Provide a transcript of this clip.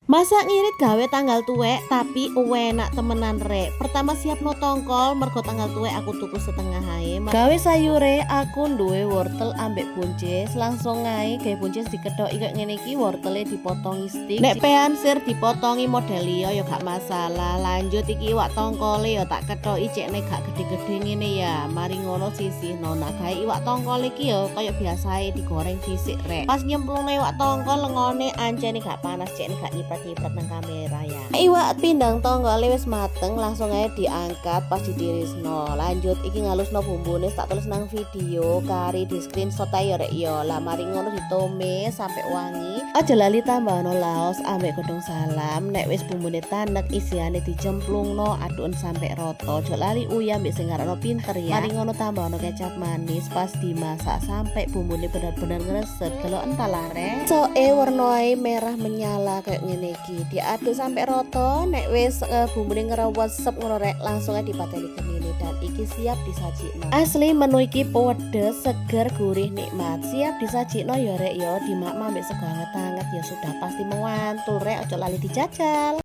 Masak ngirit gawe tanggal tuwek tapi enak temenan, rek. Pertama siapno tongkol, mergo tanggal tuwek aku tuku setengah ae. Gawe sayure aku duwe wortel ambek buncis, langsung ae gawe buncis dikethoki koyo ngene iki, wortele dipotongi stik. Nek pean sir dipotongi model liya ya gak masalah. Lanjut, iki iwak tongkole ya tak kethoki cekne gak gede-gede ngene ya. Mari ngono sisihno. Nah, gawe iwak tongkol iki ya koyo biasae digoreng dhisik, rek. Pas nyemplungno iwak tongkol, lengone ancene gak panas, cekne gak nyiprat-nyiprat nang kamera ya. Iwak pindang tonggole wis mateng, langsung aja diangkat pas ditirisno. Lanjut, iki ngalusno bumbune tak tulis nang video, kari di screenshot ae ya, rek, ya. Lah, mari ngono ditumis sampai wangi. Aja lali tambahno laos ambek godhong salam. Nek wis bumbune tanek, isiane dicemplungno, adukno sampai roto. Aja lali uyah ambek sing ngarakno pinter ya. Mari ngono tambahno kecap manis, pas dimasak sampai bumbune bener-bener ngresep. Delok entar lah, rek. Soe warnae merah menyala kayak ngene iki. Diaduk sampai roto, nek wis bumbune ngrewesep ngono, rek, langsung ae dipateni genine dan iki siap disajikno. Asli menu iki pedes, seger, gurih, nikmat. Siap disajikno ya, rek, ya. Dimaem ambek sego anget-anget ya sudah pasti mewantul, rek. Ojo lali dijajal.